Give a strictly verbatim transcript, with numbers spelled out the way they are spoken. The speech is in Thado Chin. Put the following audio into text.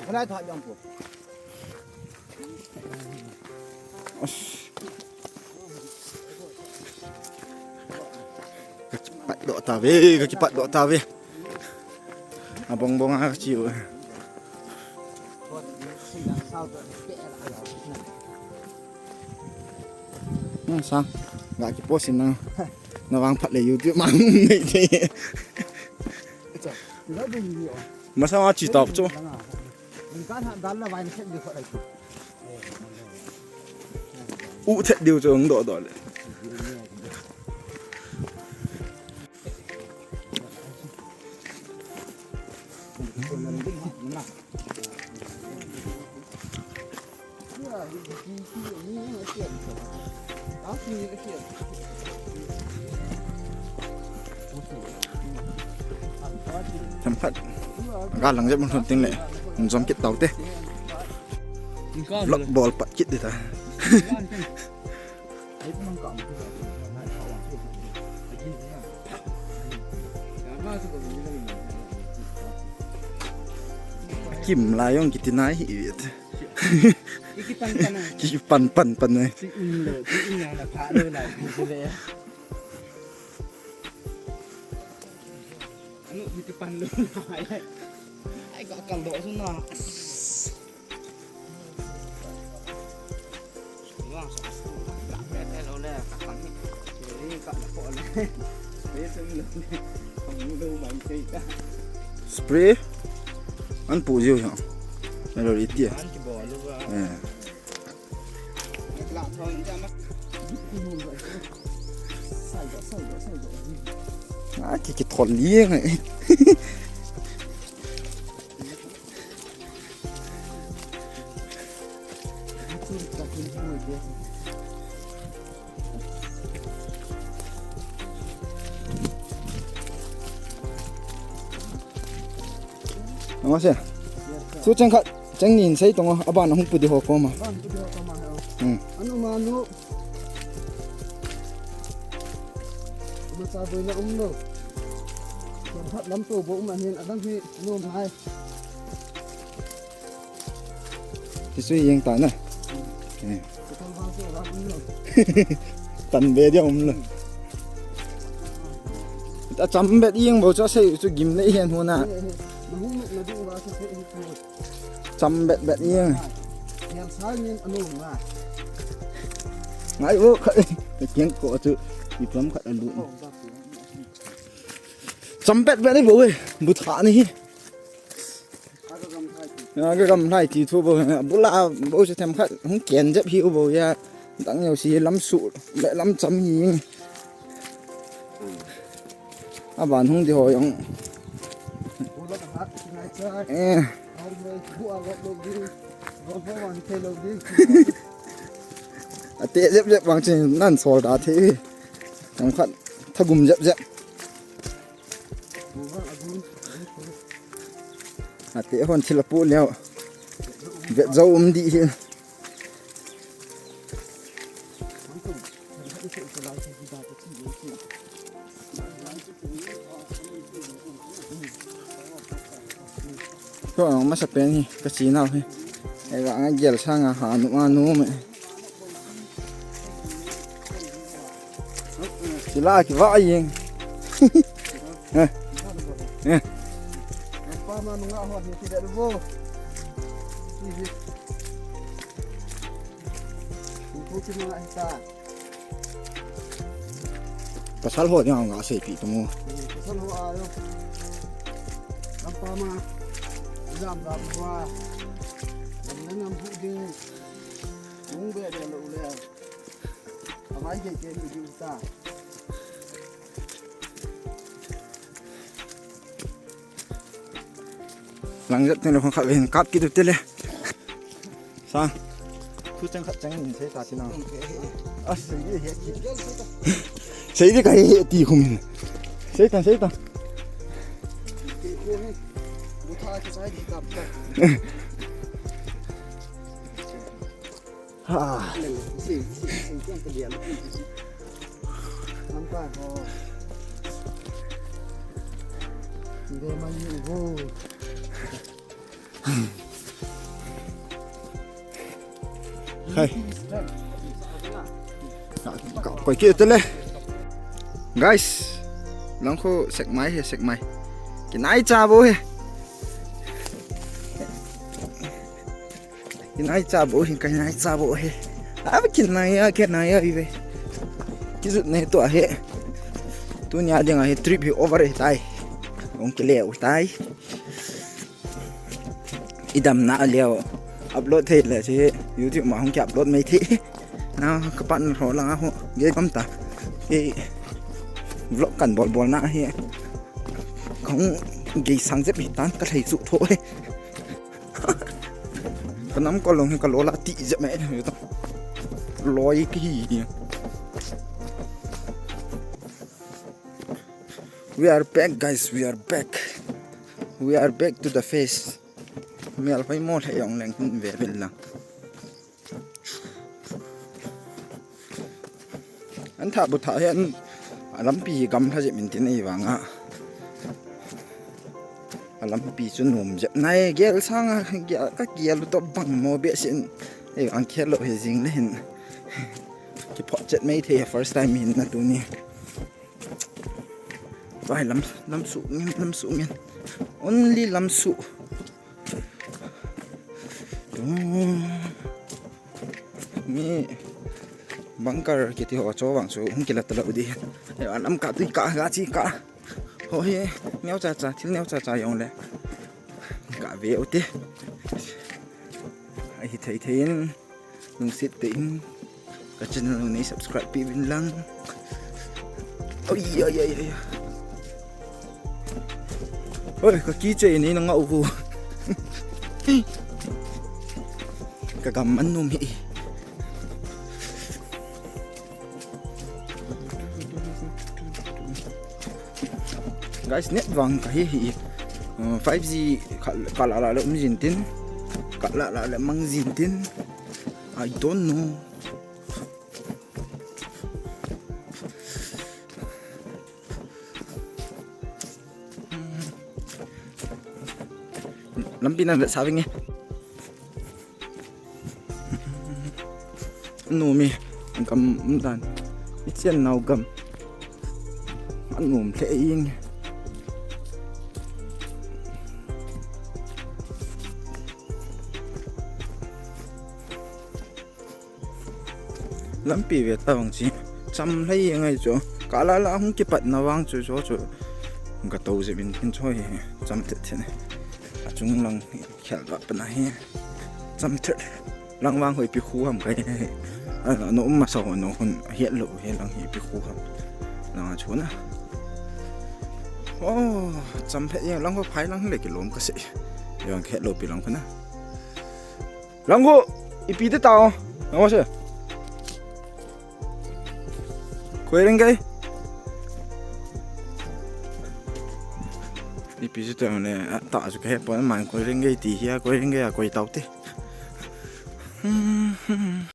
Ka lai tha jong pu. As. Ka kipat doh ta ve, ka kipat doh ta ve. Abong bong a ka chi u. Hmm, sang. Ga kipost in nang. Na vang phat le YouTube ma nei te. Masang a chi tap chu. U thet diu chu hung doh doh le. Themkhat. Ga lang jep mun thon ting le. Jom kit tau te. Vlog bol pat kit di ta. Kim la jong kiti nai hi vet. Kipan pan pan nai. Anu, kipan lo nai. Ai, ka kal doh su na. Spray. An pu jiu hiang. Melo ri tia. Eh. Ah, ki, ki thol liang ai. Namaste. Su cheng khat, cheng ni in sei tong o, aban hung pu di ho koma. Hmm. Anu manu. Masa boina um lo. Lam to bo um ahin, adang hi, anu mai. Ti sui jeng ta na. Eh. Tan be dia um lo. Ta cham bet jeng bo chu sei chu gim le hen hu na. Cham bet bet jeng. Ngai bo kha. Keng ko chu. Iplam khat alu. Cham bet bet ni bo e. Bu tha ni hi. Nga ka gam lai ti thu bo, bula bo se them khat, hung ken jep hi u bo ya, dang yo si lam su, le lam cham hi. Aban hung di ho jong. Eh. Ate jep jep vang chen nan sol da the. Them khat, thagum jep jep. Ate hon thil apu leo. Vet jo um di hi. Ko ang masa pen hi, ka chi nau hi. Ai ga nga gel sa nga ha nu ma nu me. Sila ki va yeng. Eh. Eh. Pa ma nunga ho ni ti da bo. Ti hi. Ku ku ki nunga hi ta. Pasal ho jang nga sei pi tu mo. Pasal ho a yo. Lam pa ma. Lam lam wa. Lam lam hu ding. Mung be be lo le. Avai ke ke ni ta. Lang jat teng le khong khat ve hin kap kit u te le. Sa. Thu chang khat chang in sei ta ti na. A sei di he. Sei di ka he he ti khum hin. Sei ta, sei ta. Ha. Hai. Ka, ka, koi ki tele. Guys, lang khu sek mai he, sek mai. Kinai cha bo he. Kinai cha bo he, kinai cha bo he. Ab kinai ya, kinai ya ive. Kijut ne to he. Tunia ding a hi trip hi over he tai. Ong kile u tai. Idam na leo. Upload thei le che YouTube ma hung ki upload mai thei. Na ka pan ro la ho. Ge kam ta. Ke vlog kan bol bol na he. Kong ge sang jep hi tan ka thei su tho he. Ka nam ko long hi ka lo la ti jep mai. Loi ki hi. We are back, guys. We are back. We are back to the face. Mial hoi mo le yong leng hin ve vel lang. An tha bu tha he an a lampi hi gam tha jep min tin ei vang a. A lampi chu nom jep nai gel sang a gel ka gel to bang mo be sin. Ei vang khel lo he jing le hin. Ki pho chet mai thei first time hin na tuni. Vai lam, lam su ngin, lam su ngin. Only lam su. Mi bunker kiti ho cho vang su hung kila tala udi. Lam ka tui ka ga chi ka. Ho he, neo cha cha, thil neo cha cha yong le. Ka ve u te. Ai thei thei in. Lungset tah in ka channel nei subscribe pi vin lang. Oi, oi, oi, oi. Oi, ka kiche nei na ngau ko. Ka gam man num hi. Guys, net vang ka hi hi. Uh, five G ka, ka la la le um jin tin. Ka la la le mang jin tin. I don't know. Lampi nan vet sa ving e. Numi gam um dan. I chen nau gam. Anum hle ing. Lampi ve ta vang chi. Cham hle ngai chu. Ka la la hung kipat na vang chu chu chu. Ka to je bin tin choi. Cham thet thet. A chung lang khel va pa na hi. Cham thet. Lang vang hoi pi khu ham kai. A no um ma sa ho no hun hiat lo he lang hi pi khu ham. Lang a chu na. Oh, cham phet ye lang ho phai lang le ki lom ka se. Yang khet lo pi lang khu na. Langgu, ipi te tao. Namo se. Koi reng kai. Ipi se tao ne, ta su ke pon man koi reng kai ti hia, koi reng kai a koi tao te.